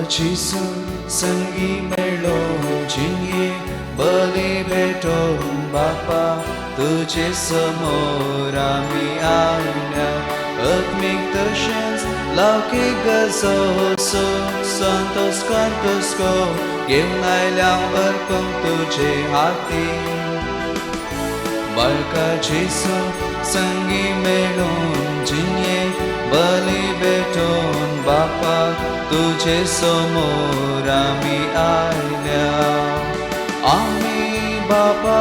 बाळकाची संगी मेळो जिये बली भेटोवन बापा तुजे समोर आमी आयल्या आत्मीक तशेंच लौकीक गजो सुख संतोष कंतोष घेवन आयल्या अर्पूंक तुजे हाती. बाळकाची संगी मेळून जिये बली भेटोवन बापा तुजे समोर आमी आयल्या. आमी बापा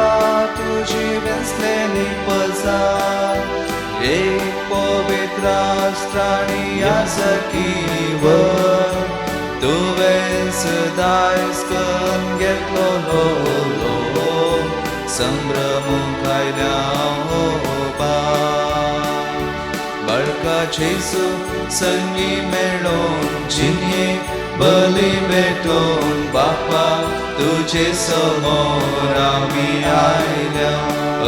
तुजी वेंचलेली प्रजा एक पवित्र राष्ट्र आनी याजकी वर तुवें सदांच करून घेतलो संभ्रमूंक आयल्या हो बा. बाळकाची संगी मेळोवन जिये बली भेटोवन बापा तुजे समोर आमी आयल्या.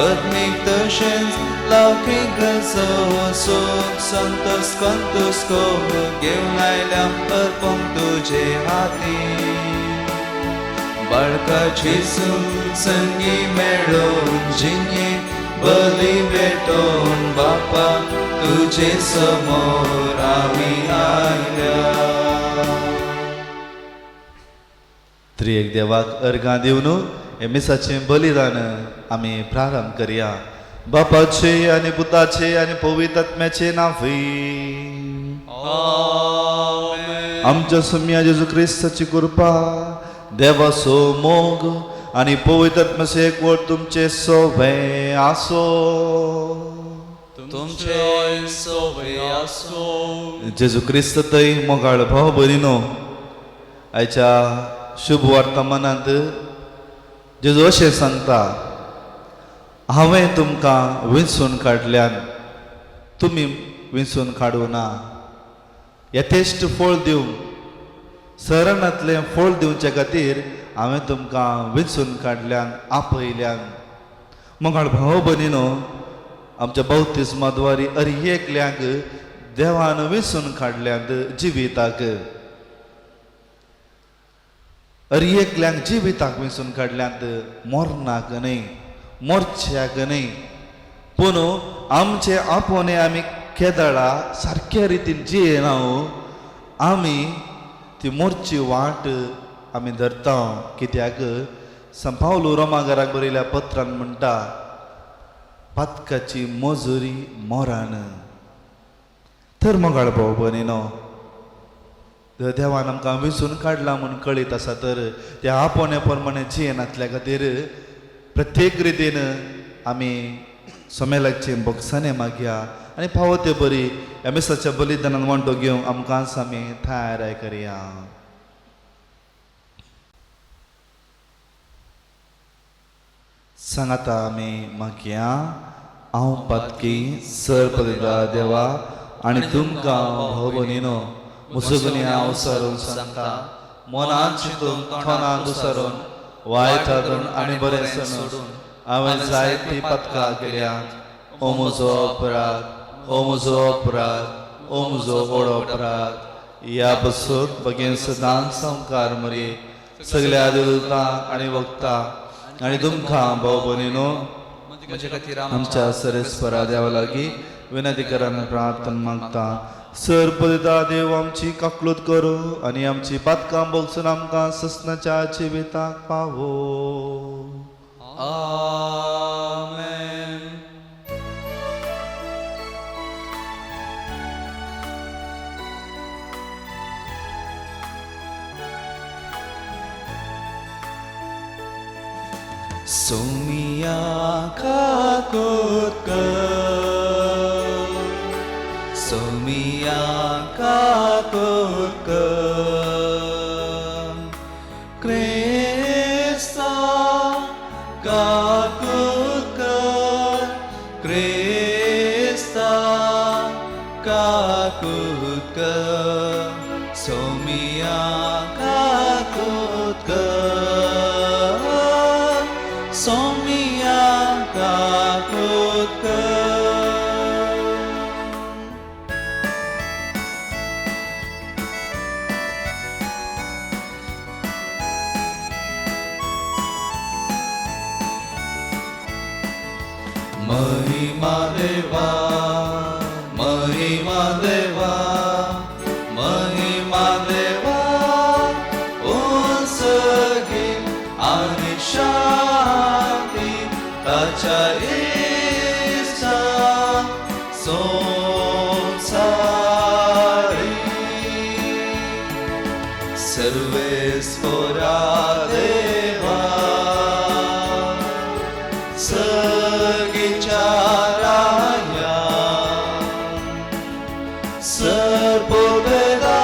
आत्मीक तशेंच लौकीक गजो सुख संतोष कंतोष घेवन आयल्या अर्पूंक तुजे हाती. बाळकाची संगी मेळोवन जिये बली भेटोवन बापा तुजे समोर आमी आयल्या. त्रिएक देवाक अर्घां दिवन हे मिसाचें बलिदान आमी प्रारंभ करया. बापाचे आनी पुताचे आनी पवित्र आत्म्याचे नांवी. आमच्या सुम्या जेजू क्रिस्ताची कृपा, देवाचो मोग आनी पवित्र आत्म्याचो एकवट तुमचे सोवे आसो. तुमचे सोवे आसो. जेजू क्रिस्त थंय मोगाळ भाव भयणीनो, आयच्या शुभ वर्तमानांत जेजू अशें सांगता, हांवें तुमकां विंचून काडल्यान, तुमी विंचून काडूं ना. यथेश्ट फळ दिवंक, सरणांतलें फळ दिवचे खातीर हांवें तुमकां विंचून काडल्यान, आपयल्यान. मोगाळ भाव भयणीनो, आमच्या बौतिज्मा द्वारी अर एकल्यांक देवान विंचून काडल्यात जिविताक. अर एकल्यांक जिविताक विंचून काडल्यात, मरणाक न्हय, मोर्च्याक न्हय. पूण आमचे आपोवणें आमी केदळा सारक्या रितीन जियेना, आमी ती मोर्ची वाट आमी धरता. कित्याक संपावलो रोमागराक बरयल्या पत्रान म्हणटा, पातकाची मजुरी मोरान. तर मोगाळ भाव भयणीनो, देवान आमकां विंचून काडला म्हूण कळीत आसा, तर त्या आपोवण्या प्रमाणे जियेनातल्या खातीर प्रत्येक रितीन आमी सोमेलाचे बोगसाने मागया आनी फावो ते बरी ह्या मिसाच्या बलिदानान वांटो घेवंक आमकांच आमी तयाराय करया. सांगाता आमी मागया. हांव पातकी सर पदिता देवा आनी तुमकां भाव भयणीनो मुसुगुनी हांव सरून सांगता, मनान चिंतून तोंडान दुसरून वायट हाडून आनी बरें सोडून हांवें जायतीं पातकां केल्यांत. ओ म्हजो अपराध, ओ म्हजो अपराध, ओ म्हजो व्हड अपराध. ह्या पसून बगेन सदांच संवकार मरे सगल्या देवतांक आनी वखदां आनी तुमकां भाव भयणीनो आमच्या सरेस्परा देवा लागीं विनंती करान प्रार्थना मागता. सर पदिता देव आमची काकलूत करूं आनी आमची पातकां बोगसून आमकां ससनाच्या जिविताक पावो. आमेन. सोमिया काकूत कर, सोमिया काकूत कर, क्रिस्ता काकूत कर, क्रिस्ता काकूत कर, सोमिया काकूत कर, सोमिया काकूत कर. महिमा देवा, महिमा देवा, महिमा देवा, उंचगी आनी शांती ताच्या इश्टा संवसारी. सर्वेस्पोरा देवा, सगळीच्या राया, सर्वोपेदा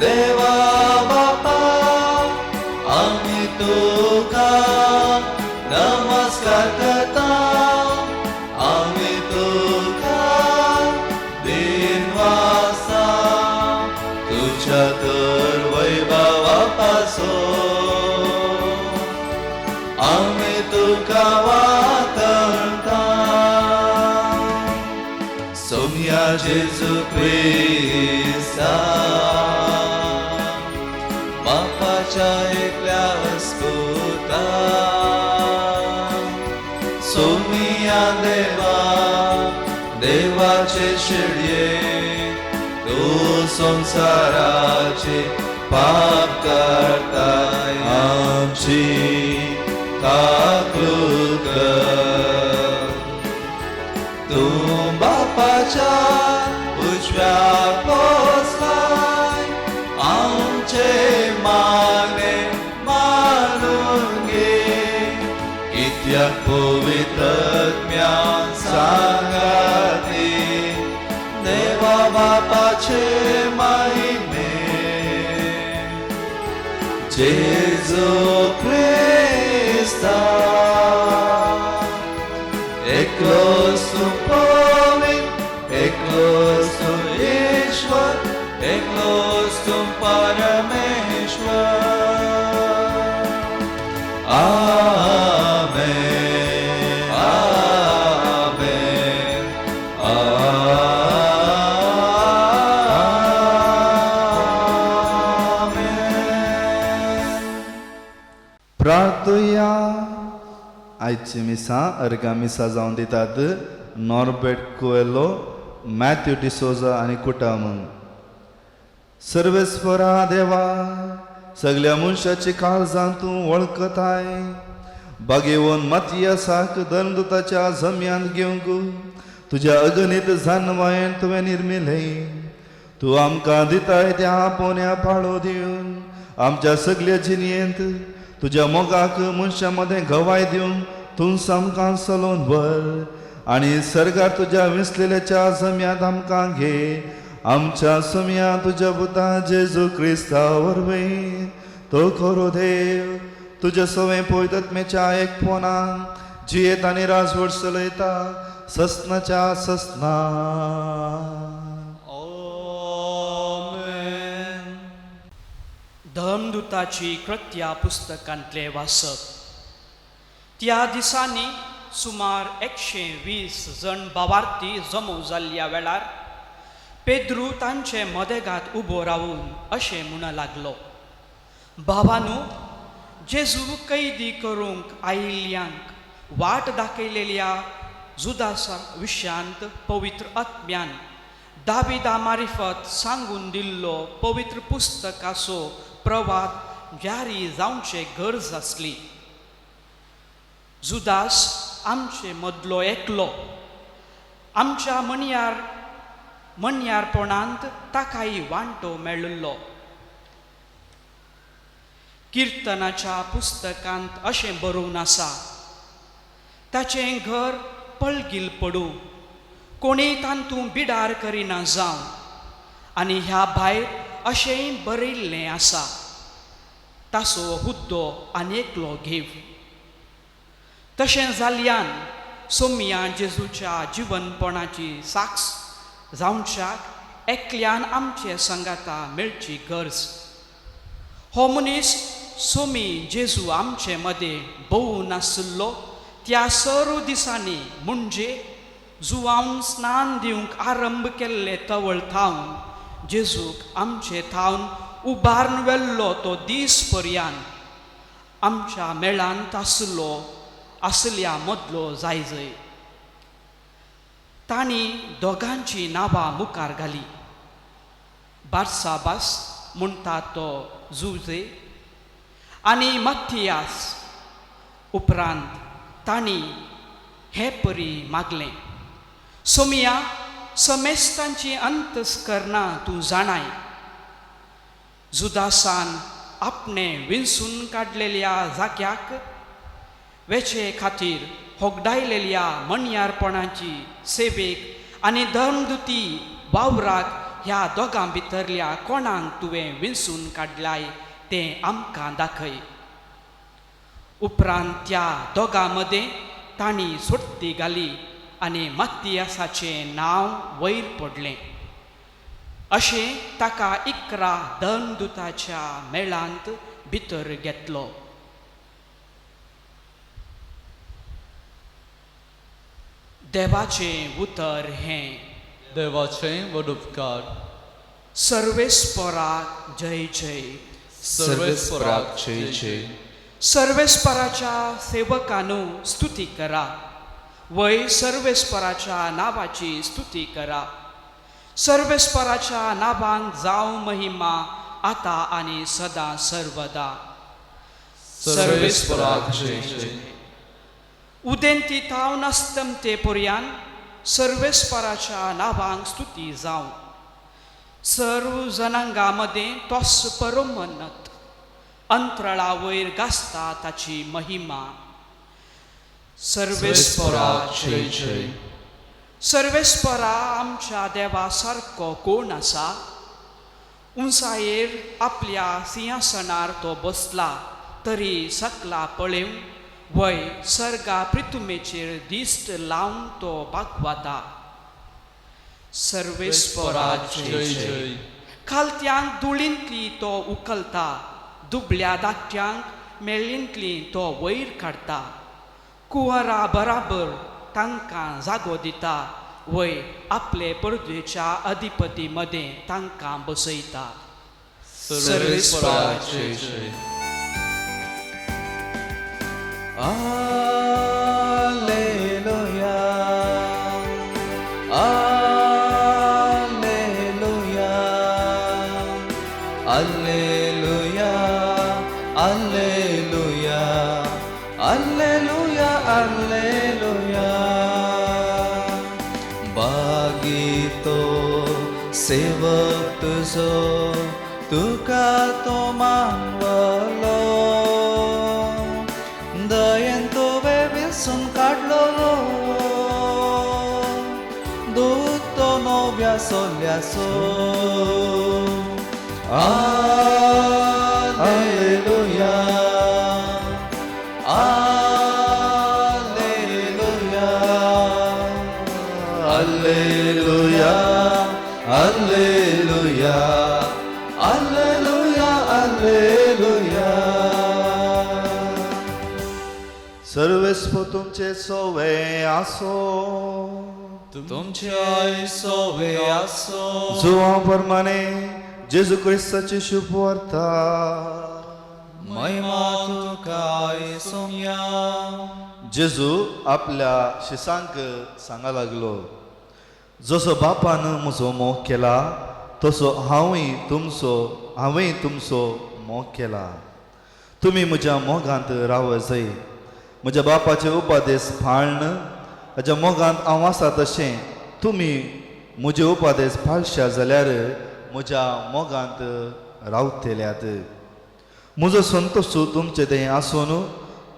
देवा बापा, आमी तुका नमस्कार करता, आमी तुका दिनवासा, तुझ्या तर वैभवा पासून आमी तुका वातळता. सोम्या जेजू क्रिस्ता, बापाच्या एकल्या स्पुता, सोमिया देवा, देवाचे शिळये, तूं संवसाराचे पाप करताय, आमची काकूत कर. तूं बापाच्या उजव्या पोसलाय, आमचे मागणे मानून घे, कित्याक पवित्र आत्म्यान सांगाती, देवा बापाचे महिमे, जेजू क्रिस्ता, एकलोच तूं पवित्र, एकलोच तूं ईश्वर, एकलोच तूं परमेश्वर. आमेन, आमेन, आमेन. प्रार्थया. आयची मिसां अर्गा मिसां जावन दितात नॉर्बेट कुएलो, मॅथ्यू डिसोजा आनी कुटामंग. सर्वेस्परा देवा, सगल्या मनशाची काळजां तूं वळखताय, बागेवन मातयासाक दंदुताच्या जम्यांत घेवंक तुज्या अगणीत जानवायन तुवें निर्मिलें. तूं आमकां दिताय त्या पोन्या पाळो दिवन आमच्या सगल्या जिणेंत तुज्या मोगाक मनशां मदें गवाय दिवन तूं आमकां चलोवन व्हर आनी सर्गार तुज्या विसलेल्याच्या जम्यांत आमकां घे. आमच्या सुम्या तुज्या पुता जेजू क्रिस्ता वरवीं, तो खरो देव, तुज्या सवें पवित्र एक फोनान जियेत आनी राजवट चलयता ससनाच्या ससना. आमेन. धर्मदूताची कृत्या पुस्तकांतले वाचप. त्या दिसांनी सुमार 120 जण बावार्थी जमो जाल्ल्या वेळार पेद्रू तांचे मदेगात उबो रावून अशें म्हणू लागलो, भावानू, जेजू कैदी करूंक आयिल्ल्यांक वाट दाखयलेल्या जुदासा विशयांत पवित्र आत्म्यान दाविदा मारिफत सांगून दिल्लो पवित्र पुस्तकाचो प्रवाद जारी जावचे गरज आसली. जुदास आमचे मदलो एकलो, आमच्या म्हणयारपणांत ताकाय वांटो मेळिल्लो. किर्तनाच्या पुस्तकांत अशें बरोवन आसा, ताचें घर पळगील पडूं, कोणीय तातूंत बिडार करिना जावं. आनी ह्या भायर अशेंय बरयल्लें आसा, ताचो हुद्दो आनी एकलो घेव. तशें जाल्ल्यान सोम्या जेजूच्या जिवनपणाची साक्ष जावच्याक एकल्यान आमचे संगाता मेळची गरज. हो मनीस सोमी जेजू आमचे मदें भोव नाशिल्लो त्या सर्व दिसांनी, म्हणजे जुवावन स्नान दिवंक आरंभ केल्ले तवळ थावन जेजूक आमचे थावन उबारून व्हेल्लो तो दीस पर्यान आमच्या मेळांत आसलो आसल्या मदलो जायजय. तांणी दोगांची नांवां मुखार घाली. बार्साबास म्हणटा तो जुजे आनी मत्थियास. उपरांत तांणी हे परी मागलें, सोमिया, समेस्तांची अंतस्करणां तूं जाणाय. जुदासान आपणें विंचून काडलेल्या जाग्याक वेचे खातीर होगडायलेल्या मणयारपणाची सेवेक आनी धर्मदुती वावराक ह्या दोगां भितरल्या कोणाक तुवें विंचून काडलाय तें आमकां दाखय. उपरांत त्या दोगां मदें तांणी सोडटी घाली आनी मत्तियासाचें नांव वयर पडलें. अशें ताका 11 धर्मदुताच्या मेळांत भितर घेतलो. देवाचें उतर हें. देवाचें व्हड उपकार. सर्वेस्पराक जय जय. सर्वेस्पराक जय जय. सर्वेस्पराच्या सेवकांनो स्तुती करा, वय सर्वेस्पराच्या नांवाची स्तुती करा. सर्वेस्पराच्या नांवांक जावं महिमा आतां आनी सदां सर्वदा. सर्वेस्पराक जय जय. उदेंती थावन अस्तमते पर्यान सर्वेस्पराच्या नांवांक स्तुती जावं. सर्व जनांगा मदें तोस परमनत अंतराळा वयर गाजता ताची महिमा. सर्वेस्पराक जय जय. सर्वेस्परा आमच्या देवा सारको कोण आसा? उंचायेर आपल्या सिंहासनार तो बसला तरी सकला पळेवन वय सर्गा प्रितुमेचेर दिश्ट लावन तो बागवता. सर्वेस्पराक जय जय. खालत्यांक धुळींतली तो उखलता, दुबल्या धाकट्यांक मेळींतली तो वयर काडटा. कुंवरा बराबर तांकां जागो दिता, वय आपले परदेच्या अधिपती मदें तांकां बसयता. सर्वेस्पराक जय जय. Alleluia, Alleluia, Alleluia, Alleluia, Alleluia, Alleluia. बागीतो सेवक तुजो तुका तो मानवलो, दयेन तुवें विसून काडलोलो, दूत तो नव्या सोल्यासो. Alleluia, Alleluia, Alleluia, Alleluia, Alleluia, Alleluia. सर्वेस्पर तुमचे सोवे आसो. तुमच्या सोवे आसो. जुवां प्रमाणे जेजू क्रिस्ताची शुभवार्ता. महिमा तुका सोम्या. जेजू आपल्या शिसांक सांगा लागलो, जसो बापान म्हजो मोग केला तसो हांवूय तुमचो मोग केला. तुमी म्हज्या मोगांत राव जाय. म्हज्या बापाचे उपादेश पाळन म्हज्या मोगांत हांव आसा तशें तुमी म्हजे उपादेश पाळशा जाल्यार म्हज्या मोगांत रावतल्यात. म्हजो संतोश तुमचे तें आसून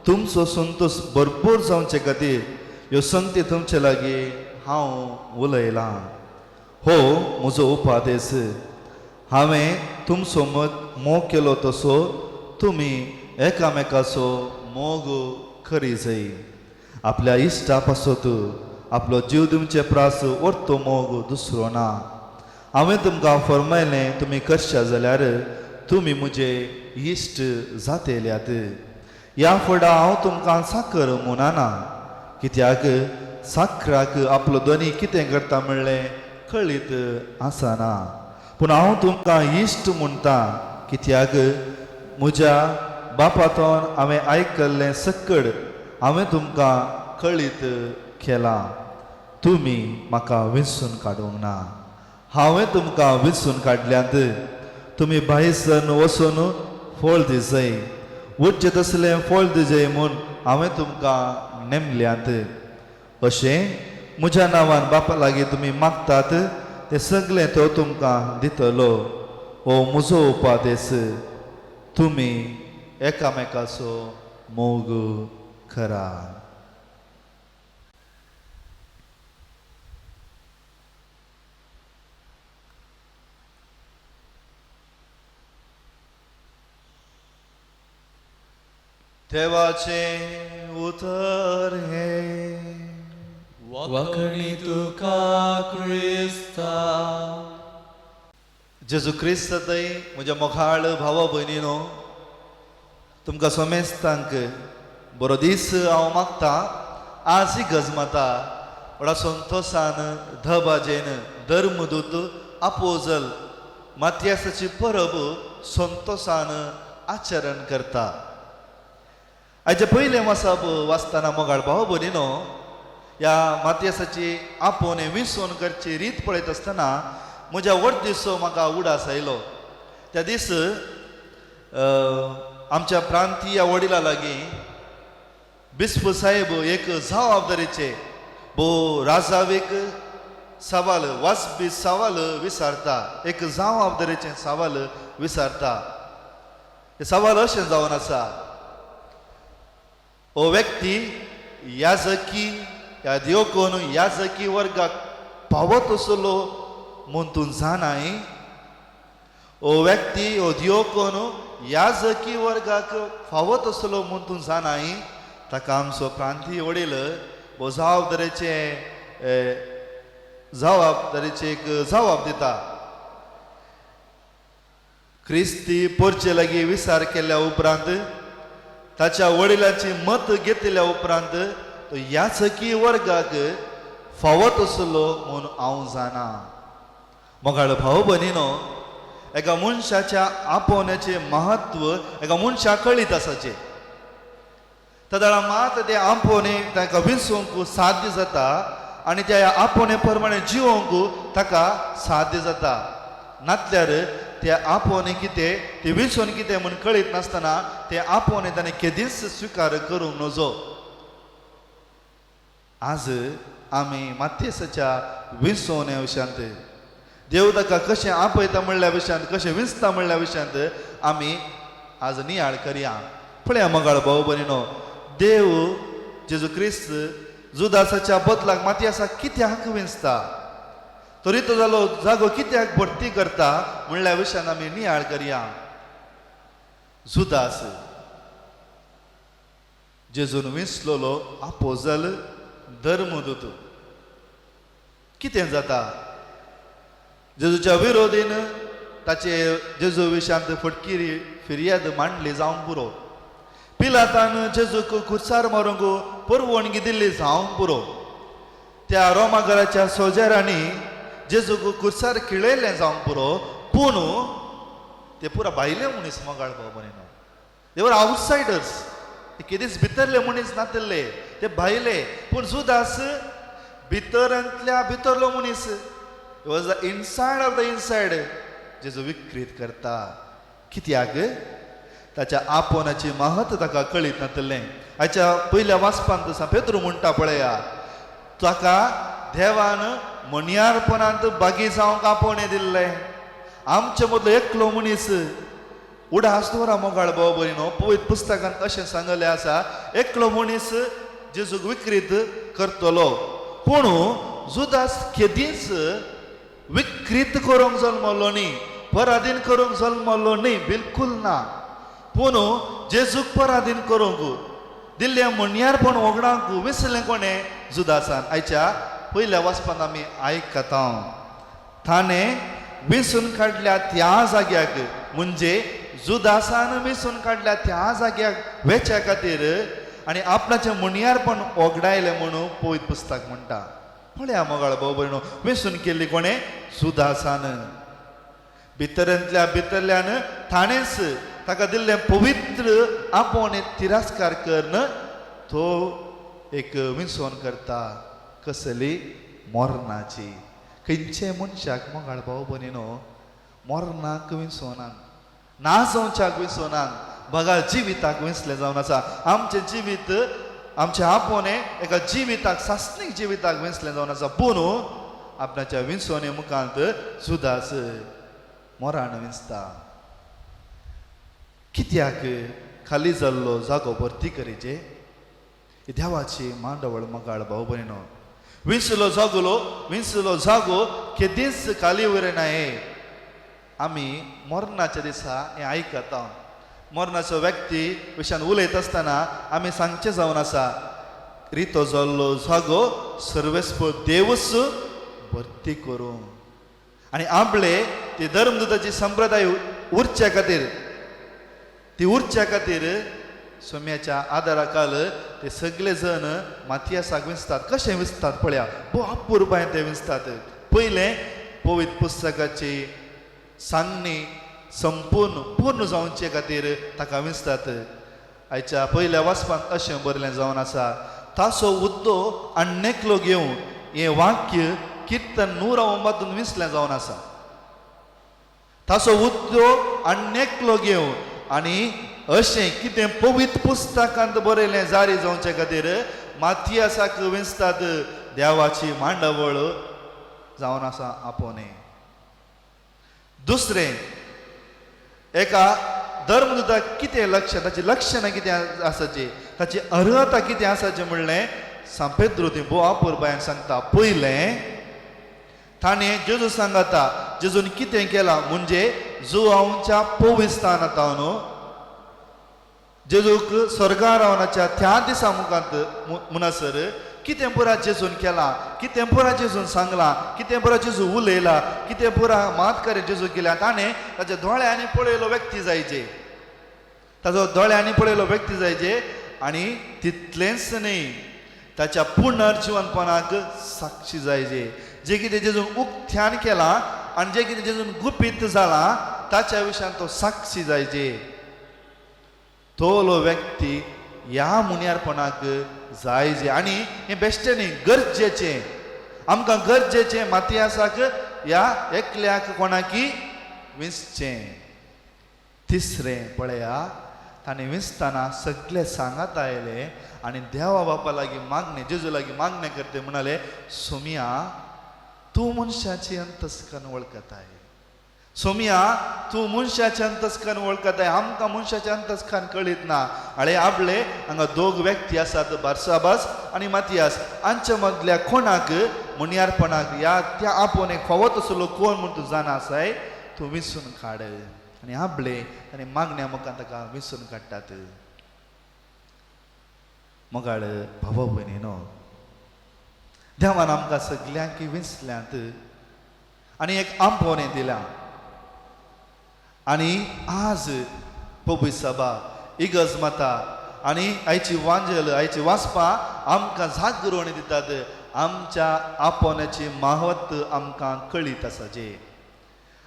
तुमचो संतोश भरपूर जावचे खातीर ह्यो संगती तुमचे लागीं हांव उलयलां. हो म्हजो उपादेश, हांवें तुमचो मोग केलो तसो तुमी एकामेकाचो मोग करी जाय. आपल्या इश्टा पासत आपलो जीव दिवचे प्रास orto मोग दुसरो ना. हांवें तुमकां फरमायलें तुमी करशा जाल्यार तुमी म्हजे इश्ट जातेल्यात. ह्या फुडां हांव तुमकां साकर म्हणना, कित्याक साकराक आपलो धनी कितें करता म्हणलें कळीत आसना. पूण हांव तुमकां इश्ट म्हणटा, कित्याक म्हज्या बापातोन हांवें आयकल्लें सक्कड हांवें तुमकां कळीत केलां. तुमी म्हाका विंचून काडूंक ना, हांवें तुमकां विंचून काडल्यात. तुमी भायर सरन वचून फळ दिजय, उच्च तसलें फळ दिजय म्हूण हांवें तुमकां नेमल्यात. अशें म्हज्या नांवान बापा लागीं तुमी मागतात तें सगळें तो तुमकां दितलो. हो म्हजो उपादेस, तुमी एकामेकाचो मोग करा. देवाचें उतर हें. वाखणी तुका क्रिस्ता. जेजू क्रिस्त थंय म्हज्या मोखाळ भावा भयणीनो, तुमकां समेस्तांक बरो दीस हांव मागता. आज ही गजमाता व्हडा संतोसान दबाजेन धर्मदूत आपोजल मात्यासाची परब संतोसान आचरण करता. आयचे पयलें वाचप वाचतना मोगाळ भाव भयणीनो, ह्या मातयेसाची आपोवणें विसवण करची रीत पळयत आसतना म्हज्या व्हड दिसो म्हाका उडास आयलो. त्या दीस आमच्या प्रांतीय वडिला लागीं बिस्प साहेब एक जबाबदारीचे भो राजावेक सवाल वाजपी सवाल विचारता, एक जबाबदारीचें सवाल विचारता. हें सवाल अशें जावन आसा, हो व्यक्ती याजकी ह्या दियोकोन याजकी वर्गाक पावत आसलो म्हूण तूं जाणाय? हो व्यक्ती हो दियोकोन याजकी वर्गाक फावत आसलो म्हूण तूं जाणाय? ताका आमचो प्रांतीय वडील हो जबाबदारीचे जबाबदारीचे एक जबाब दिता. क्रिस्ती पोरचे लागीं विचार केल्या उपरांत, ताच्या वडिलांची मत घेतल्या उपरांत तो याचकी वर्गाक फावत आसलो म्हूण हांव जाणा. मोगाळ भाव भयणीनो, एका मनशाच्या आपोवण्याचें म्हत्व एका मनशाक कळीत आसाचें. तेदळा मात ते आपोवणें ताका विसोवंक साध्य जाता आनी त्या आपोवणे प्रमाणे जिवोवंक ताका साध्य जाता. नातल्यार ते आपोवणें कितें, ते विसोवन कितें म्हूण कळीत नासतना ते आपोवणें ताणें केदींच स्विकार करूंक नजो. आज आमी मातयेसाच्या विसवण्या विशयांत, देव ताका कशें आपयता म्हणल्या विशयांत, कशें विंचता म्हणल्या विशयांत आमी आज नियाळ करया. पळया मोगाळ भाव भयणीनो, देव जेजू क्रिस्त जुदासाच्या बदलाक मातयेसाक कित्याक विंचता, तरी तो जालो जागो कित्याक भरती करता म्हणल्या विशयान आमी नियाळ करया. जुदास जेजून विंचलोलो आपोजल धर्मदूत. कितें जाता, जेजूच्या विरोधीन ताचे जेजू विशयांत फटकिरी फिर्याद मांडली जावंक पुरो, पिलातान जेजूक खुर्सार मारूंक परवणगी दिल्ली जावंक पुरो, त्या रोमागराच्या सोजेरांनी जेजूक खुर्सार खिळयलें जावंक पुरो, पूण ते पुरा भायले मनीस मोगाळ भाव भयणीनो, they were outsiders. ते केदीच भितरले मनीस नातिल्ले, ते भायले. पूण जुदास भितरांतल्या भितरलो मनीस, was the inside of the inside. जेजू विक्रीत करता कित्याक? ताच्या आपोवण्याची महत्व ताका कळीत नातिल्लें. हाच्या पयल्या वाचपांत सांत पेद्रू म्हणटा, पळया, ताका देवान मणयारपणांत बागी जावंक आपोवणें दिल्लें. आमचे मदलो एकलो मनीस, उडास दवरा मोगाळ भाव भयणीनो, पवित्र पुस्तकांत अशें सांगलें आसा, एकलो मनीस जेजूक विक्रीत करतलो, पूण जुदास केदींच विक्रीत करूंक जल्मलो न्ही, पराधीन करूंक जल्मलो न्ही, बिलकुल ना. पूण जेजूक पराधीन करूंक दिल्लें म्हणयारपण वगडांक विसरलें कोणें? जुदासान. आयच्या पयल्या वाचपांत आमी आयकता, ताणें विसून काडल्या त्या जाग्याक, म्हणजे जुदासान विसून काडल्या त्या जाग्याक वेच्या खातीर आनी आपणाचें म्हणयारपण ओगडायलें म्हणून पवित्र पुस्तक म्हणटा. पळया मोगाळ भाव भयणो, विसून केल्ली कोणें? जुदासान. भितरांतल्या भितरल्यान ताणेंच ताका दिल्लें पवित्र आपोवणें तिरस्कार करून तो एक विंचवण करता. कसली मोरणाची. खंयचे मनशाक मोगाळ भाव भयणीनो मोरणाक विसोनान, ना जावच्याक विसोनान, बगा जिविताक विसलें जावन आसा. आमचें जिवीत आमचें आपोवणें एका जिविताक सासणीक जिविताक विसलें जावन आसा. पूण आपणाच्या विसवणे मुखांत जुदास मोरान विसता. कित्याक खाली जाल्लो जागो भरती करीचे देवाची मांडवळ मोगाळ भाव भयणीनो. विसलो जागलो विसलो जागो केदीच खाली उरना. हे आमी मरणाच्या दिसा हें आयकता. मरणाचो व्यक्ती विशयान उलयत आसतना आमी सांगचें जावन आसा, रितो जाल्लो जागो सर्वेस्प देवूच भरती करूं. आनी आपले ती धर्मदूताची संप्रदाय उरच्या खातीर, ती उरच्या खातीर सोम्याच्या आदाराखाल ते सगळे जण माथियासाक विसतात. कशें विसतात पळया, भोव अपुरबायेन ते विसतात. पयलें पवित्र पुस्तकाची सांगणी संपूर्ण पूर्ण जावचे खातीर ताका विसतात. आयच्या पयल्या वाचपांत अशें बरयलें जावन आसा, ताचो उद्दो आनी घेवन हें वाक्य किर्तन 109 विसलें जावन आसा. ताचो उद्दो आनी घेवन आनी अशें कितें पवित्र पुस्तकांत बरयलें जारी जावचे खातीर माथियासाक विसतात. देवाची मांडावळ जावन आसा आपोवणें. दुसरें, एका धर्मदूताक कितें लक्ष, ताची लक्षणां कितें आसाची, ताची अर्हता कितें आसाची म्हणलें सांपेद्रो ती भोव अपुरबायेन सांगता. पयलें ताणें जेजू सांगता, जेजून कितें केलां म्हणजे जुवांवच्या पविस्थानांत न्हू जेजूक स्वर्गार रावणाच्या त्या दिसा मुखांत म्हणसर कितें पुरा जेजून केलां, कितें पुरा जेजून सांगलां, कितें पुरा जेजू उलयला, कितें पुरा मातकार्य जेजू केल्या, ताणें ताच्या दोळ्यांनी पळयलो व्यक्ती जायचे, ताचो दोळ्यांनी पळयलो व्यक्ती जायचे. आनी तितलेंच न्हय, ताच्या पुनर्जिवनपणाक साक्षी जायचे. जे कितें जेजून उक्त्यान केलां आनी जे कितें जेजून गुपीत जालां ताच्या विशयान तो साक्षी जायचे. तोलो व्यक्ती ह्या मुन्यारपणाक जायजे. आनी हें बेश्टें न्ही, गरजेचें, आमकां गरजेचें माथियासाक ह्या एकल्याक कोणाकी विसचें. तिसरें पळया, ताणें विसतना सगळे सांगात आयले आनी देवा बापा लागीं मागणें, जेजू लागीं मागणें करते म्हणाले, सोमिया तूं मनशाची अंतस्कन वळखताय, सोमिया तूं मनशाचें अंतस्कन वळखताय, आमकां मनशाचें अंतस्कन कळीत ना. आळे आपले हांगा दोग व्यक्ती आसात, बारसाबास आनी माथियास, हांच्या मदल्या कोणाक मुनियारपणाक ह्या त्या आपोवन एक फावो तसलो कोण म्हूण तूं जाणा आसाय, तूं विसून काड. आनी आपले आनी मागण्या मुखार ताका विसून काडटात. मोगाळ भाव भयणीनो, देवान आमकां सगल्यांक विसल्यांत आनी एक आंबोवणें दिलां. आनी आज पबूय सभा इगर्ज माता आनी आयची वांजल आयची वाचपां आमकां जागृवणी दितात. आमच्या आपोवण्याची महत्व आमकां कळीत आसाचे.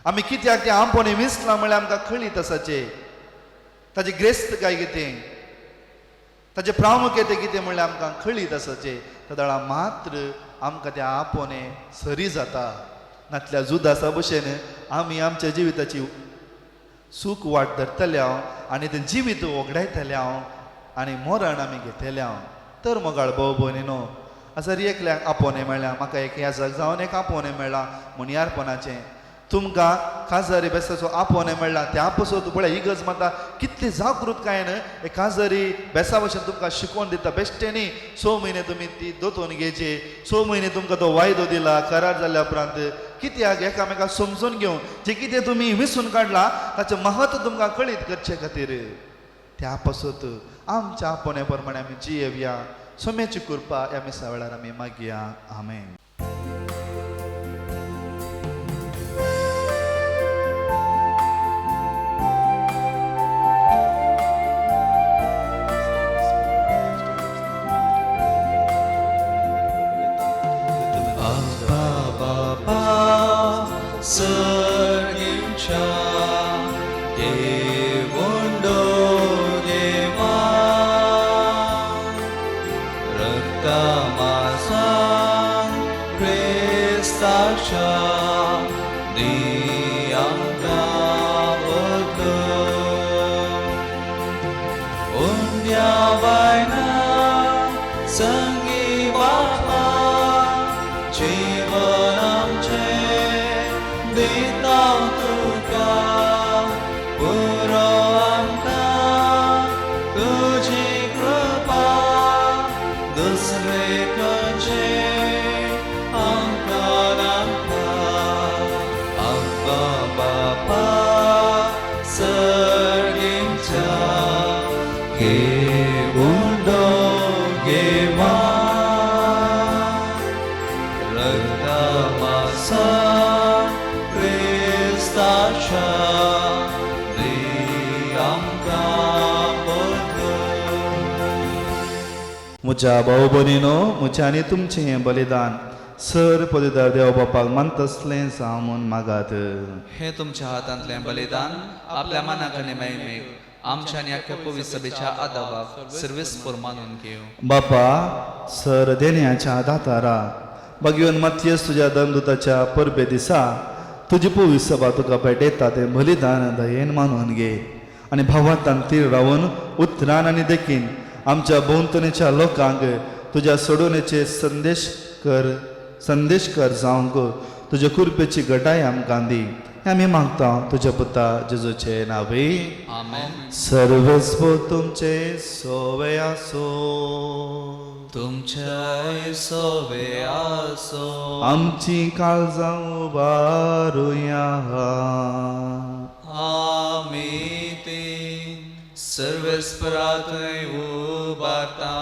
आमी कित्याक तें आपोवणें विसलां म्हळ्यार आमकां कळीत आसाचे. ताची ग्रेस्त काय कितें, ताचें प्रामुख्य कितें म्हणल्यार आमकां कळीत आसाचे. तेदळा मात्र आमकां तें आपोवणें सरी जाता. नातल्या जुदासा भशेन आमी आमच्या जिविताची सूख वाट धरतले हांव आनी तें जिवीत वगडायतलें हांव आनी मरण आमी घेतले हांव. तर मोगाळ भाव भयणीनो, आसर एकल्याक आपोवणें मेळ्ळां, म्हाका एक याजक जावन एक आपोवणें मेळ्ळां मुनियारपणाचें, तुमकां काजारी बेसाचो आपोवणें मेळ्ळां. त्या पसत पळय इगर्ज माता कितली जागृतकायेन हे काजारी बेसा भशेन तुमकां शिकोवन दिता. बेश्टें न्ही, 6 म्हयने तुमी ती दोतोन घेवचे, 6 म्हयने तुमकां तो वायदो दिला करार जाल्या उपरांत कित्याक एकामेकाक समजून घेवन जें कितें तुमी विसून काडलां ताचें महत्व तुमकां कळीत करचे खातीर. त्या पासत आमच्या आपोवण्या प्रमाणे आमी जियेवया. सोम्याची कृपा ह्या मिसा वेळार आमी मागया. आमेन. सर्गीच्या देवोंडो देवा, रक्ता मासान प्रेरिल्ल्या म्हज्या भाव भयणीनो, म्हजें आनी तुमचें हें बलिदान सर पदवीदार देव बापाक मानतसलें जावं म्हूण मागात. हे तुमच्या हातांतलें बलिदान आपल्या मनाक आनी महिमेक आमच्या आनी आख्या पवित्र सभेच्या आदावाक सर्वेस्पोर मानून घेवं. बापा, सर देण्याच्या दातारा, बागेवन मातयेस तुज्या दमदूताच्या परबे दिसा तुजी पवित्र सभा तुका भेटयता तें बलिदान दयेन मानून घे आनी भावांतान तीर रावन उतरान आनी देखीन आमच्या भोंवतणीच्या लोकांक तुज्या सोडवणेचे संदेश कर जावंक तुज्या कृपेची घटाय आमकां दी. हें आमी मागता तुज्या पुता जेजूचे नांवे. आमेन. सर्वेस्पोर तुमचे सोवे आसो. तुमच्याय सोवे आसो. आमची काळजां उबारुया. आमी ती सर्वेस्परातय उबारता.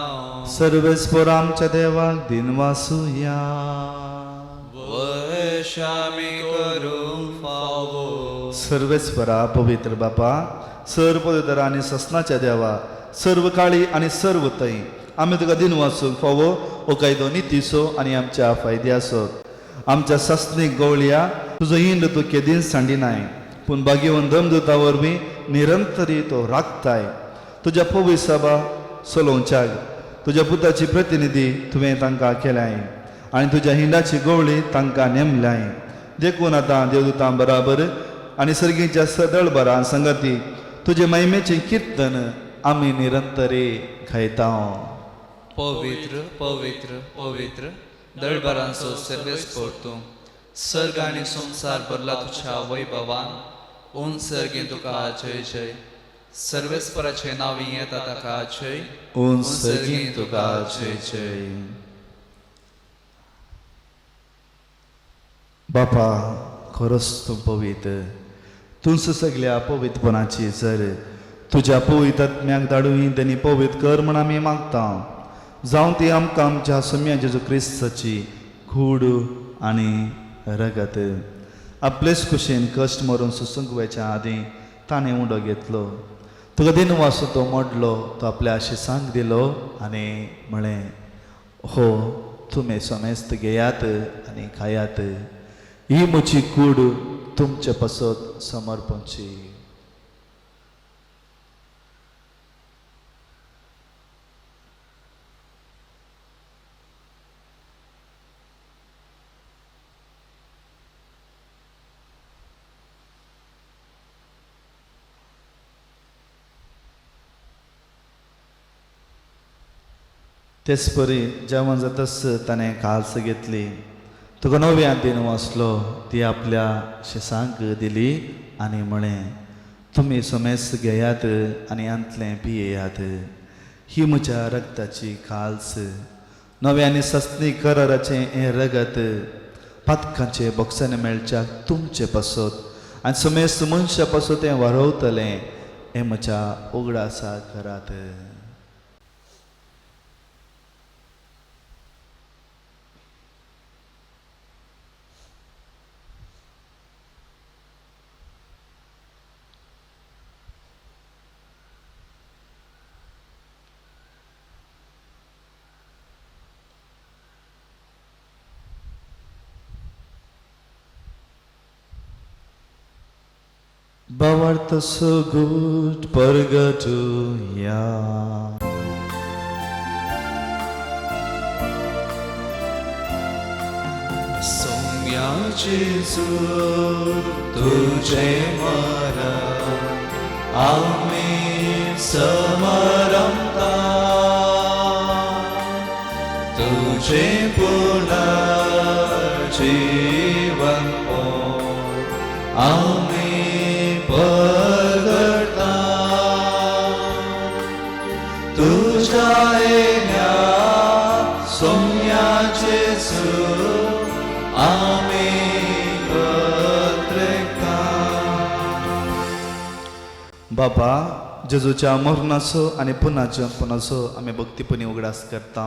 सर्वेस्पोर आमच्या देवाक दिनवासुया. वशामी करूंक फावो. सर्वेस्परा, पवित्र बापा, सर्व पवित्र आनी ससनाच्या देवा, सर्व काळी आनी सर्व थंय आमी तुका दिनवासूंक फावो हो कायदो नितीचो आनी आमच्या फायद्याचो. आमच्या ससनीक गवळया तुजो इंड तूं केदींच सांडिनाय, पूण बागेवन दमदुता वरवीं निरंतरी तो राखताय. तुज्या पवित्र सभा चलोवच्याक तुज्या पुताची प्रतिनिधी तुवें तांकां केल्याय आनी तुज्या हिंडाची गवळी तांकां नेमल्याय. देखून आतां देवदूतां बराबर आनी सर्गीच्या सदळ बरां संगती तुजे महिमेचें किर्तन आमी निरंतरी गायता. पवित्र पवित्र पवित्र दळबरांचो सर्वेस्पोर तूं, सर्ग आनी संवसार भरला तुज्या वैभवान. उन सर्गीं तुका जय जय. सर्वेस्पराचें नांव येता ताका जय. उन सर्गीं तुका जय जय. बापा, खरोच तूं पवित्र, तूंच सगल्या पवित्रपणाची जर तुज्या पवित्र आत्म्याक धाडून तेणी पवित्र कर म्हण आमी मागता. जावं ती आमकां आमच्या सोम्या जेजू क्रिस्ताची कूड आनी रगत. आपलेच कुशीन कश्ट मरून सोसूंक वयच्या आदीं ताणें उंडो घेतलो, तुका दिनवासो तो मोडलो, तो आपल्या शिसांक दिलो आनी म्हळें, हो तुमी समेस्त घेयात आनी खायात, ही म्हजी कूड तुमचे पासत समर्पणची. तेच परी जेवण जातच ताणें काल्स घेतली, तुका नव्या दिन वाचलो, ती आपल्या शिसांक दिली आनी म्हळें, तुमी समेस्त घेयात आनी आंतलें पियेयात, ही म्हज्या रगताची काल्स, नव्या आनी सस्नी कराराचें हें रगत पातकांचे बोक्सांनी मेळच्याक तुमचे पासत आनी समेस्त मनशा पासत तें वारवतलें, हें म्हज्या उगडासा करात. भावार्थ सगूट परगटुया. सौम्या जेजू तुझे मरण आम्ही समरमता, तुझे पुनर्जीवन आम्ही परगटा, तुझ्या येण्या सौम्या जेजू आम्ही पत्रिका. बाबा, जेजूच्या मरणाचो आनी पुनर्जन्मपणाचो आमी भक्तीपणी उगडास करता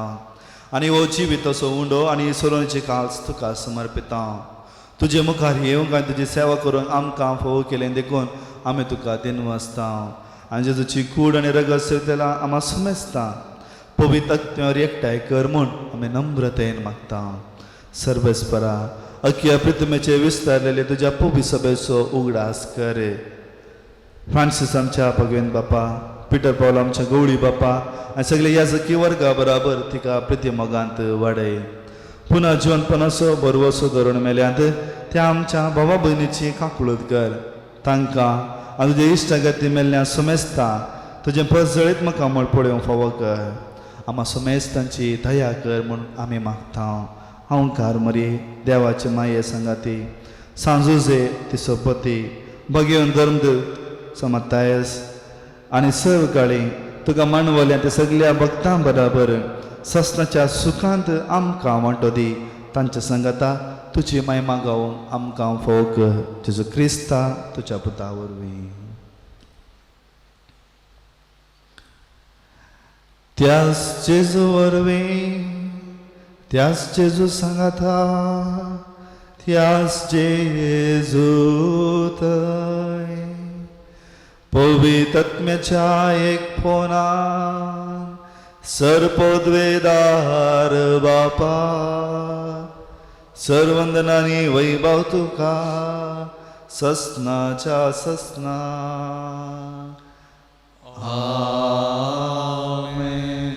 आनी हो जिविताचो उंडो आनी सोरोवची काल्स तुका समर्पिता. तुजे मुखार येवंक आनी तुजी सेवा करूंक आमकां फोव केलें देखून आमी तुका दिनवासता आनी जेजूची कूड आनी रगत सेवतेला आमा समजता. पवित्र आत्म्यावर एकठांय कर म्हूण आमी नम्रतेन मागता. सर्वेस्परा अख्या पृथ्वीचे विस्तारलेले तुज्या पवित्र सभेचो उगडास कर. फ्रांसीस आमच्या भगवेन बापा, पिटर पावल आमच्या गवळी बापा आनी सगळे याजकी वर्गा बराबर तिका प्रिती मोगांत वाडय. पुन्हा जिवनपणाचो बरवसो धरून मेल्यांत त्या आमच्या भावा भयणीची काकूळत कर. तांकां आनी तुज्या इश्टागती मेल्ल्या सुमेस्ता तुजें परजळीत म्हाका म्हण पळोवंक फावो कर. आमा सुमेस्तांची दया कर म्हूण आमी मागता. हांव मरी देवाचे माये सांगाती सांजुजे ती सोपती भगेवन धर्मदूत समतायस आनी सर्व काळी तुका मांडवल्या त्या सगल्या भक्तां बराबर ससनाच्या सुखांत आमकां वांटो दी. तांच्या सांगाता तुजी मायमा गावूंक आमकां फावो कर. जेजू क्रिस्ता तुज्या पुता वरवीं. त्याच जेजू वरवीं, त्याच जेजू सांगाता, त्याच जेजू थंय पवित्र आत्म्याच्या एक फोनान सर्पद्वेदार बापा सर्वंदनानी वैभव तुका ससनाच्या ससना. आमेन.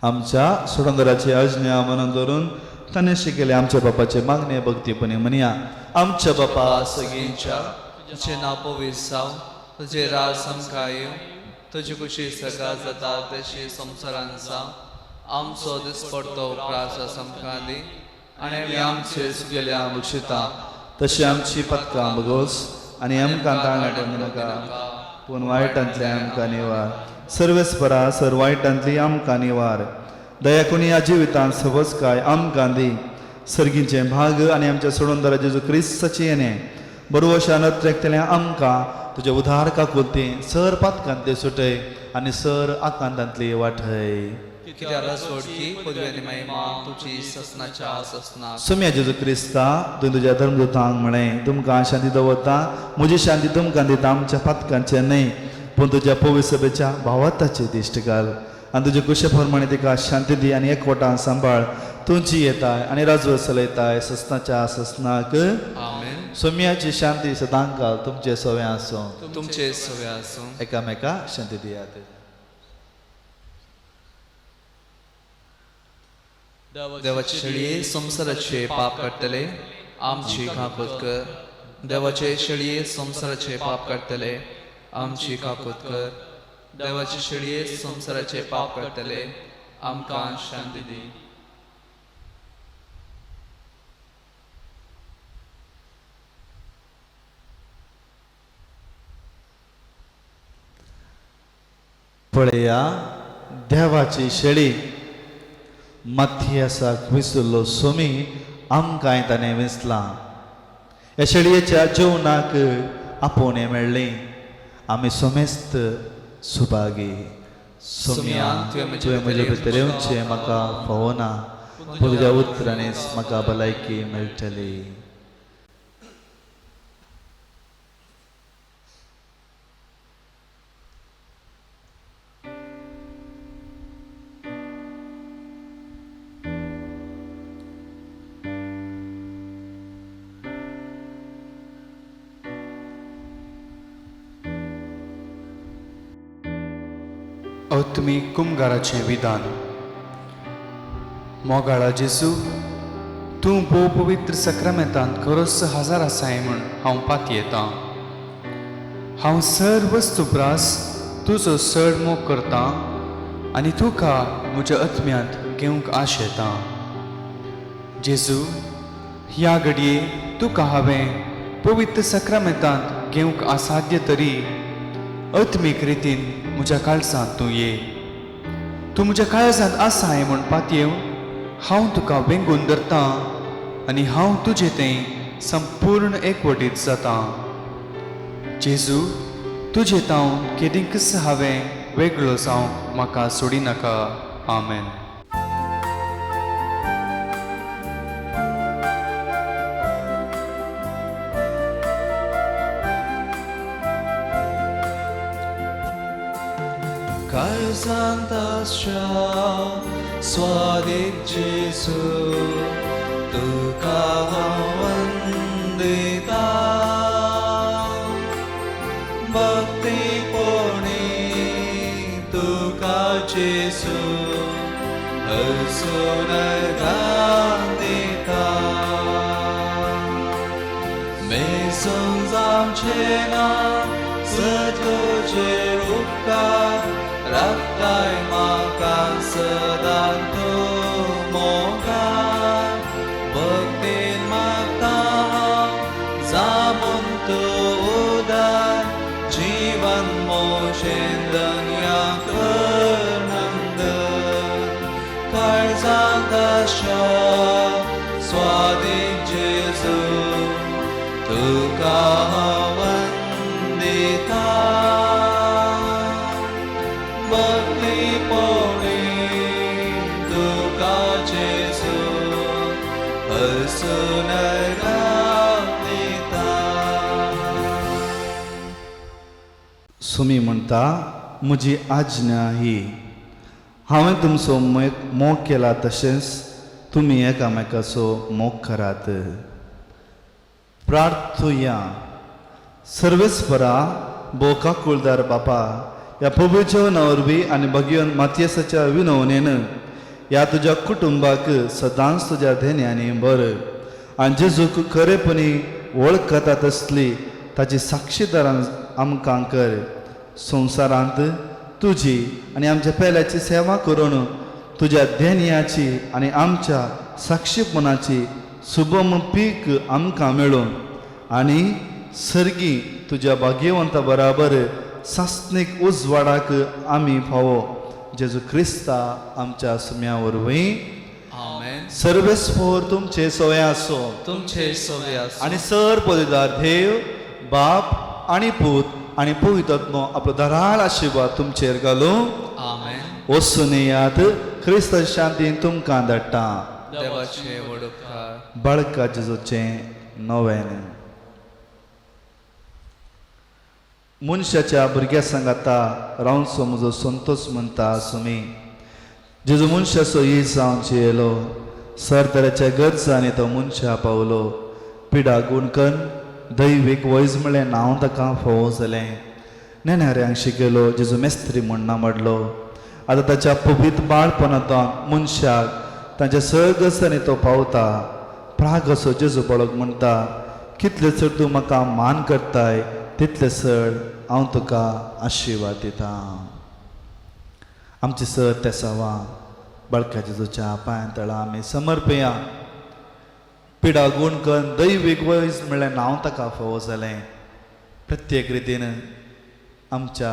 आमच्या सोडंगराची आज्ञा म्हणून धरून ताणें शिकयले आमच्या बापाचे मागणे भक्तीपणे म्हणया. आमच्या बापा सगळींच्या तुझें नांव पवित्र जावं, तुजें राज आमकां येवं, तुजी खुशी सगळ्या जाता तशी संवसारांत जावं. आमचो दिसपडतो उपरास आमकां दी आनी आमी आमचे चुकलेल्या बक्षिता तशी आमची पदकां बगोस आनी आमकां ताळणाट नाका पूण वायटांतले आमकां निवार. सर्वेस्परा सर वायटांतली आमकां निवार. दया कोणी ह्या जिवितांत सवजकाय आमकां दी. सर्गीचें भाग आनी आमच्या सोडून जेजू क्रिस्ताचें येणें बरवशा नत्रेकतल्या आमकां तुज्या उदार काकुलती सर पातकांतली सुटय आनी सर आकांतांतली वाठय. कित्याक सोडकी पदवी आनी महिमा तुजी ससनाच्या ससनाक. सुम्या जेजू क्रिस्ता तुवें तुज्या धर्मदूतांक म्हळें तुमकां शांती दवरता, म्हजी शांती तुमकां दिता, आमच्या पातकांचें न्हय पूण तुज्या पवित्र सभेच्या भावार्थाची दिश्ट घाल आनी तुजे कुशे प्रमाणे तिका शांती दी आनी एकवटान सांबाळ. तुजी येताय आनी राजवट चलयताय ससनाच्या ससनाक. आमेन. सोम्याची शांती सदांकाल तुमचे सवे आसूं. तुमचे सवे आसूं. एकामेका शांती दियात. देवाचे शेळये संवसाराचे पाप काडटले आमची काकूत कर. देवाचे शेळये संवसाराचे पाप काडटले आमची काकूत कर. देवाचे शेळये संवसाराचे पाप काडटले आमकां शांती दी. पळया देवाची शेळी माथियासाक विसरलो सोमी आमकांय ताणें विसलां. ह्या शेळयेच्या जेवणाक आपोवणें मेळ्ळें. आमी सोमेस्त सुभागी. सोम्या तुवें म्हजे भितर येवचें म्हाका फावना, पूण तुज्या उतरांनीच म्हाका भलायकी मेळटली. आत्मीक कुमगाराचें विधान. मोगाळा जेजू, तूं भोव पवित्र सक्रामेंतांत खरोच हजार आसाय म्हूण हांव पातयेतां. हांव सर वस्तू प्रास तुजो चड मोग करतां आनी तुका म्हज्या आत्म्यांत घेवंक आशेतां. जेजू, ह्या घडये तुका हांवें पवित्र सक्रामेंतांत घेवंक असाध्य तरी आत्मीक रितीन म्हज्या काळजांत तूं ये. तूं म्हज्या काळजांत आसाय म्हूण पातयेवन हांव तुका वेंगून धरतां आनी हांव तुजें तें संपूर्ण एकवटीत जातां. जेजू, तुजें तावन केदींकच हांवें वेगळो जावंक म्हाका सोडिनाका. आमेन. काळजांत आसच्या स्वादीक जेजू तुका हांव वंदिता भक्तीपणी तुका जेजू हरसून गांदिता मेसून आमचे ना तुजेर उपकार राखताय म्हाका सदां तूं मोगान भक्तीन मागता हांव जामून तूं उदार जीवन मोशेन धन्या कर नंदन काळजांत आसच्या स्वादीक जेजू तुका हांव वंदिता भक्तीपणी तुका जेजू हरसून गांदिता. सुमी म्हणटा म्हजी आज्ञा ही हांवें तुमचो मोग केला तशेंच तुमी एकामेकाचो मोग करात. प्रार्थुया. सर्वेस्परा भोव काकुळदार बापा ह्या पवित्र जेवणा वरवीं आनी भगीवन मातयेसाच्या विनवणेन ह्या तुज्या कुटुंबाक सदांच तुज्या धेन्यांनी बर आनी जेजूक खरेपणी वळखता तसली ताची साक्षीदारां आमकां कर. संवसारांत तुजी आनी आमच्या पेल्याची सेवा करून तुज्या धेन्याची आनी आमच्या साक्षीपणाची सुबम पीक आमकां मेळूं आनी सर्गी तुज्या भाग्यवंता बराबर सासणीक उजवाडाक आमी फावो जेजू क्रिस्ता आमच्या सुम्या वरवीं. आमेन. सर्वेस्पोर तुमचे सोय आसो तुमचे सोवे आसूं. आनी सर पदवीदार देव बाप आनी पूत आनी पवित्र आपलो दराळ आशिर्वाद तुमचेर घालूं. आमेन. वचून येयात, क्रिस्त शांतीन तुमकां धाडटा. देवाचे व्हड उपकार. बाळका जेजूचें नवें मनशाच्या भुरग्या सांगाता रावचो म्हजो संतोष म्हणटा सुमी जेजू मनशाचो ही जावन जियेलो सर तरेच्या गरजांनी तो मनशा पावलो पिडा गुणकन दैवीक वैज म्हळ्ळें नांव ताका फावो जालें. नेणाऱ्यांक शिकयलो जेजू मेस्त्री म्हण ना माडलो. आतां ताच्या पवित्र बाळपणांत मनशाक तांच्या सगळ्यांनी तो पावता. प्राग असो जेजू बाळक म्हणटा कितले चड तूं म्हाका मान करताय तितले चड हांव तुका आशिर्वाद दिता. आमचे सर तेसावां बाळका जेजूच्या पांयां तळा आमी समर्पया. पिडा गुण कन्न दैवीक वैज म्हळ्ळें नांव ताका फावो जालें. प्रत्येक रितीन आमच्या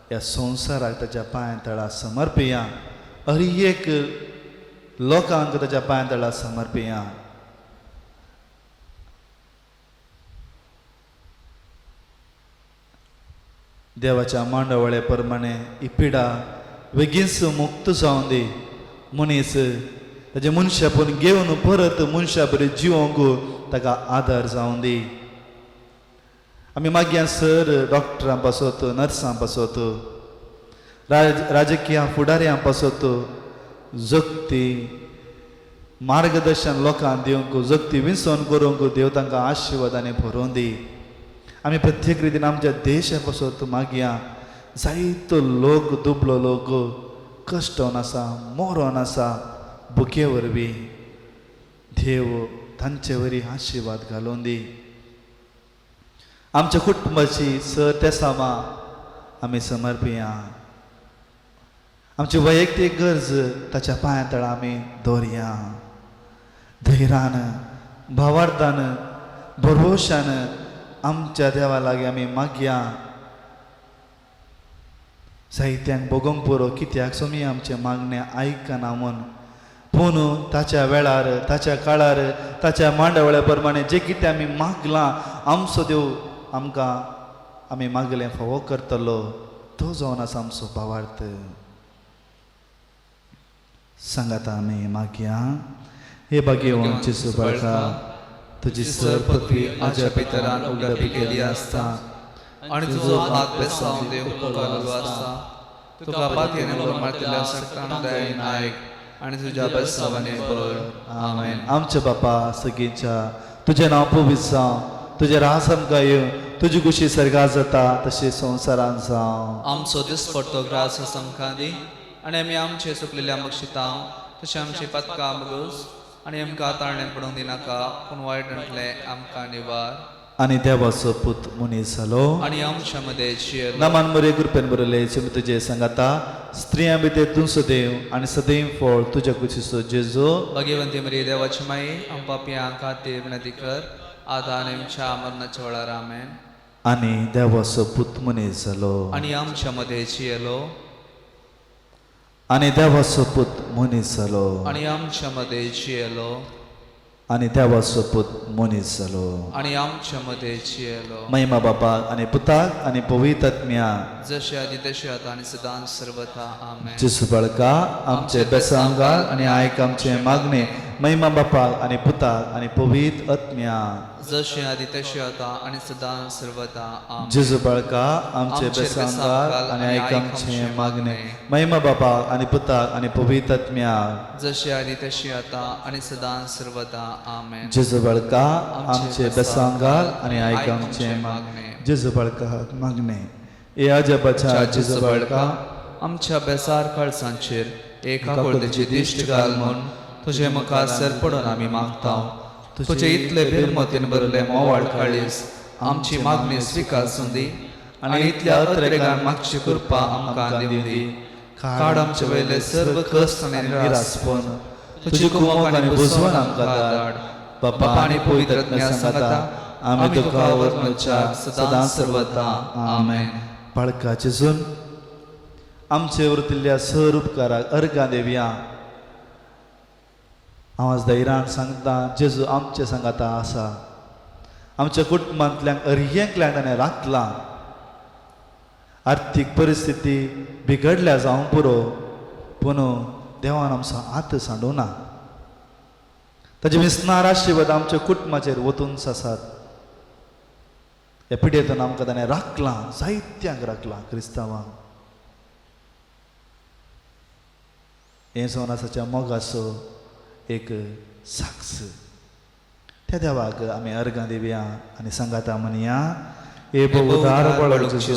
ह्या संवसाराक ताच्या पांयां तळा समर्पया. हर एक लोकांक ताच्या पांयां तळा समर्पया. देवाच्या मांडवळे प्रमाणे ही पिडा बेगीनच मुक्त जावन दी. मनीस ताजें मनशापण घेवन परत मनशा बरी जिवोंक ताका आदार जावन दी. आमी मागीर सर डॉक्टरां पासत नर्सां पासत राजकीय फुडाऱ्यां पासत जगती मार्गदर्शन लोकांक दिवंक जगती विंचोवन करूंक देव तांकां आशिर्वादांनी भरोवन दी. आमी प्रत्येक रितीन आमच्या देशा पासत मागया. जायतो लोक दुबलो लोक कश्टोन आसा मोरोन आसा भुके वरवीं देव तांचे वरी आशिर्वाद घालून दी. आमच्या कुटुंबाची सर तेसामां आमी समर्पया. आमची वैयक्तीक गरज ताच्या पांया तळा आमी दवरया. धैरान भावार्थान भरवशान आमच्या देवा लागीं आमी मागया. साहित्यांक भोगोंक पुरो कित्याक सोमी आमचें मागणें आयकना म्हूण पूण ताच्या वेळार ताच्या काळार ताच्या मांडवळ्या प्रमाणे जें कितें आमी मागलां आमचो देव आमकां आमी मागलें फावो करतलो. तो जावन आसा आमचो भावार्थ. सांगाता आमी मागया. हे भाग्यवान जेजू बाळका तुजी सर पृथ्वी आज्या पितरान उगडापी केली आसता आनी तुजो हात बेसावन देव उपकारलो आसता. तुका पातयेन उलो मारतल्या सगळ्यांक दयेन आयक आनी तुज्या बेसावांनी भर. आमेन. आमच्या बापा सगळींच्या तुजें नांव पवित्र जावं, तुजें रास आमकां येवं, तुजी खुशी सर्गात जाता तशी संवसारांत जावं. आमचो दिसपडतो ग्रास आमकां दी आनी आमी आमचे चुकलेल्या बक्षिता तशें आमची पदकां बगूस आनी आमकां ताळणें पडूंक दिनाका पूण वायट म्हटलें आमकां निवार. आनी देवाचो पूत मनीस जालो आनी आमच्या मदें जियेलो. नमान मरे कृपेन बरयले तुमी तुजे सांगाता स्त्रियां भितर तूं सदैव आनी सदैव फळ तुज्या कुशीचो जेजू. भगवंती मरी देवाची माई आम पापयां खातीर विनंती कर आतां आनी आमच्या मरणाच्या वेळार. आमेन. आनी देवाचो पूत मनीस जालो आनी आमच्या मदें जियेलो. आनी देवाचो पूत मनीस जालो आनी आमच्या मदें जियेलो. आनी देवाचो पूत मनीस जालो आनी आमच्या मदें जियेलो. महिमा बापाक आनी पुताक आनी पवित्र आत्म्या जशे आदी तशे आतां आनी सदांच सर्वथा. आमेन. जेजू बाळका आमचे बेसांगाल आनी आयक आमचे मागणे. महिमा बापाक आनी पुताक आनी पवित्र आत्म्या जशे आदी तशे आतां आनी सदांच सर्वथा. आमेन. जेजू बाळका आमचे बेसांगाल आनी आयक आमचे मागणे. महिमा बापाक आनी पुताक आनी पवित्र आत्म्या जशे आदी तशे आतां आनी सदांच सर्वथा. आमेन. जेजू बाळका आमचे बेसांगाल आनी आयक आमचे मागणे. जेजू बाळका मागणे हे आजबाच्या जेजू बाळका आमच्या बेसार काळसांचेर एका कोळतेची दिश्ट घाल म्हूण तुजे मुखार सर पडून आमी मागता. तुजे इतले बेरमतीन भरले मोवाळ काळीस आमची मागणी स्विकार दी आनी इतल्या अत्रेगान मागची कृपा आमकां दिवं दी. काड आमचे वयले सर्व कश्ट आनी निरासपण तुजी कुमक आनी बुजवण आमकां धाड. बापा आनी पवित्र आत्म्या सांगाता आमी तुका वर्णुच्या सदां सर्वता. आमेन. बाळका जेजून आमचे वृत्तिल्ल्या सर उपकाराक अर्गां देवया. हांव आज धैर्यान सांगता जेजू आमचे सांगाता आसा. आमच्या कुटुंबांतल्यान अर्येंतल्यान ताणें राखलां. आर्थीक परिस्थिती बिगडल्या जावंक पुरो पूण देवान आमचो हात सांडूं ना. ताजे विस्नार आशिर्वाद आमच्या कुटुंबाचेर वतून आसात. ह्या पिड्येतून आमकां ताणें राखलां, जायत्यांक राखलां क्रिस्तांवांक. हें संवसाराच्या मोगाचो एक साक्ष. त्या देवाक आमी अर्गां दिवया आनी सांगाता म्हणया हे उदार बळ जेजू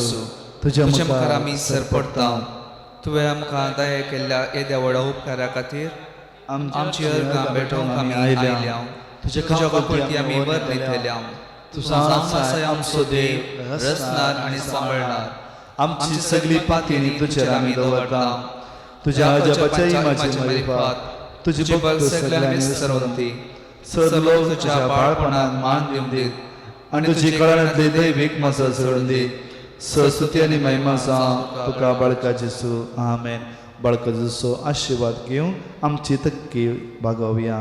तुज्या तुज्या मुखार आमी सर पडटा. तुवें आमकां दया केल्ल्या येद्या व्हडा उपकारा खातीर आमची अर्गां भेटोवंक आमी आयल्या. तुज्या काकुळटी आमी वर्णितल्या. तुजो आसाय आमचो देव रचणार आनी सांबाळणार. आमची सगळी पातयेनी तुजेर आमी दवरता. तुज्या अजापाच्या इमाची मारिफात तुजी भक्त सगळ्यांनी विसरवंती सर लोक तुज्या बाळपणाक मान दिवन दीत आनी तुजी कळांतली दैवीक मजा चडून दी. सस्तुती आनी महिमा जावं तुका बाळका जेजू. आमेन. बाळका जेजूचो आशिर्वाद घेवन आमची तक्की भागोवया.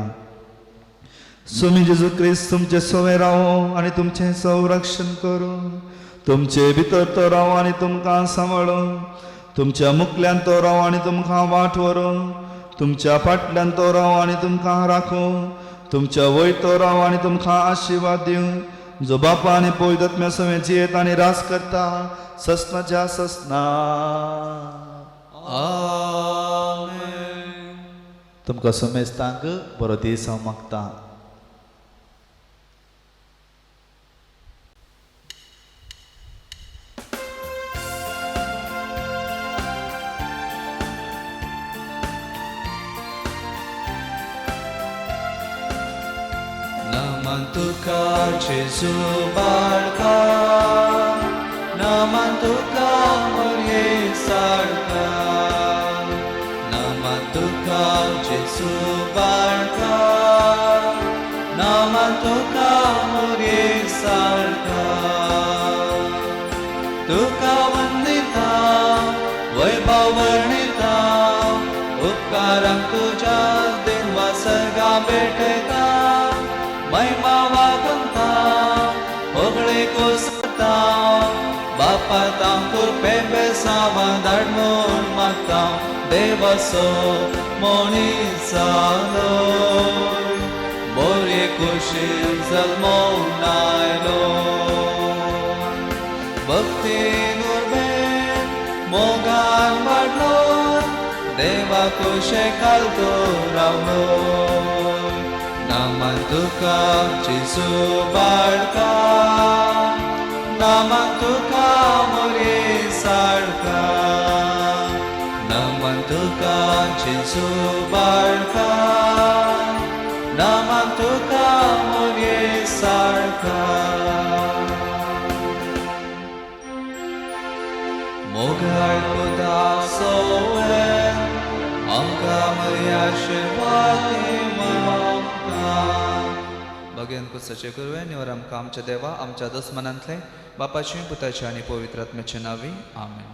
स्वामी जेजू क्रिस्त तुमचे सवे रावो आनी तुमचें संरक्षण करूं. तुमचे भितर तो राव आनी तुमकां सांबाळूं. तुमच्या मुखल्यान तो राव आनी तुमकां वाट व्हरूं. तुमच्या फाटल्यान तो राव आनी तुमकां राखूं. तुमच्या वयर तो राव आनी तुमकां आशिर्वाद दिवं. जो बापा आनी पवित्र आत्म्या सवें जियेत आनी रास करता ससनाच्या ससना. आमेन. तुमकां समेस्तांक बरो दीस हांव मागतां. नमन तुका जेजू बाळका, नमन तुका मोरये सारका, नमन तुका जेजू बाळका, नमन तुका मोरये सारका. तुका वंदिता वैभव वर्णिता, उपकारांक तुज्या देवा सर्गा भेटयता, महिमा वागंता होगळे कोसता, बापा तांकूर पेपे सावा धाड म्हूण मागता, देवाचो मनीस जालो बोरे कुशीन जल्मोन आयलो. भक्तीन उर्बेन मोगान वाडलो. देवा कुशे घालतो रावलो नामान तुका जेजू बाळका नामान तुका मोरे साळका नामान तुका जेजू बाळका नामान तुका मोरे साळका मोगाळ पुता सोवें आमकां मर्या आशिर्वाद भगेन कुसाचे कुरवे निवर आमकां आमच्या देवा आमच्या दुस्मनांतले बापाचे पुताचे आनी पवित्र आत्म्याचे नावी आमेन.